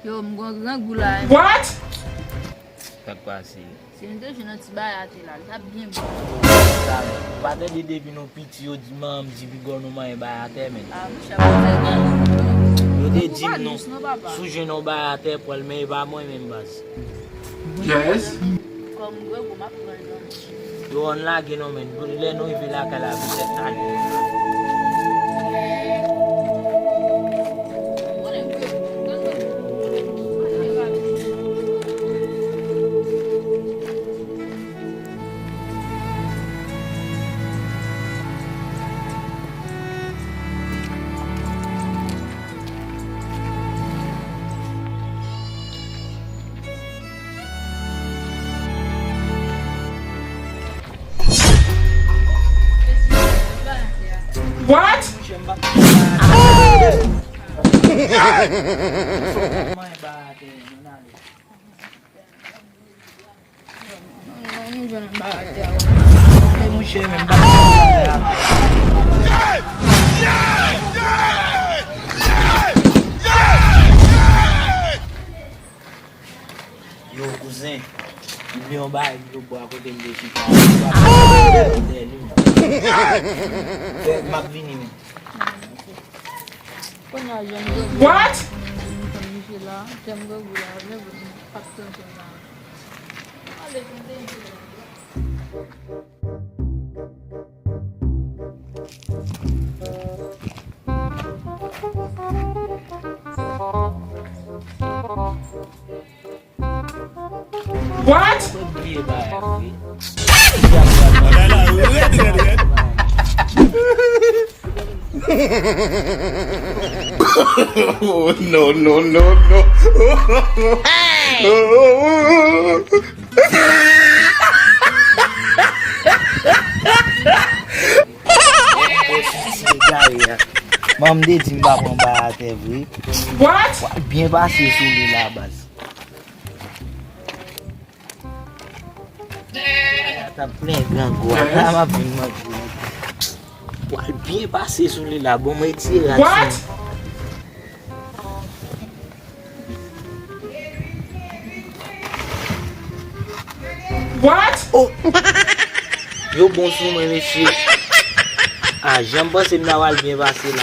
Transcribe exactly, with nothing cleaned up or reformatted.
Yo, m gon grangou la, hein. What? Sa k pase? Si nou te jwenn yon ti bagay atè la, li t ap byen bon. Sa, ou pa tande depi nou piti, yo di manman m di piga nou manyen bagay atè, men. Ah, monchè, pa fè grangou. Yo te di m non, si w jwenn yon bagay atè, pran l, men e pa mwen menm, baz. Yes. Kòm grangou, m ap pran l. Yo, ann lage non, men. Lè nou rive lakay la, petèt n ale. What? Yo, kouzen, m gen yon bagay m vle bwè akote m te chita. Fè, m ap vini, men. What? What? Oh, no, no, no, no. Hey! Manman m te di m pa pran bagay atè vre. What? W ap byen pase sou li la, baz. Sa t ap plen grangou a. Yes. La m ap vin manje. W ap byen pase sou li la. Bon, mwen retire rad. What? What? Oh! Yo bon sou mwen, mesye. Ah, jan m panse m ta pral byen pase la.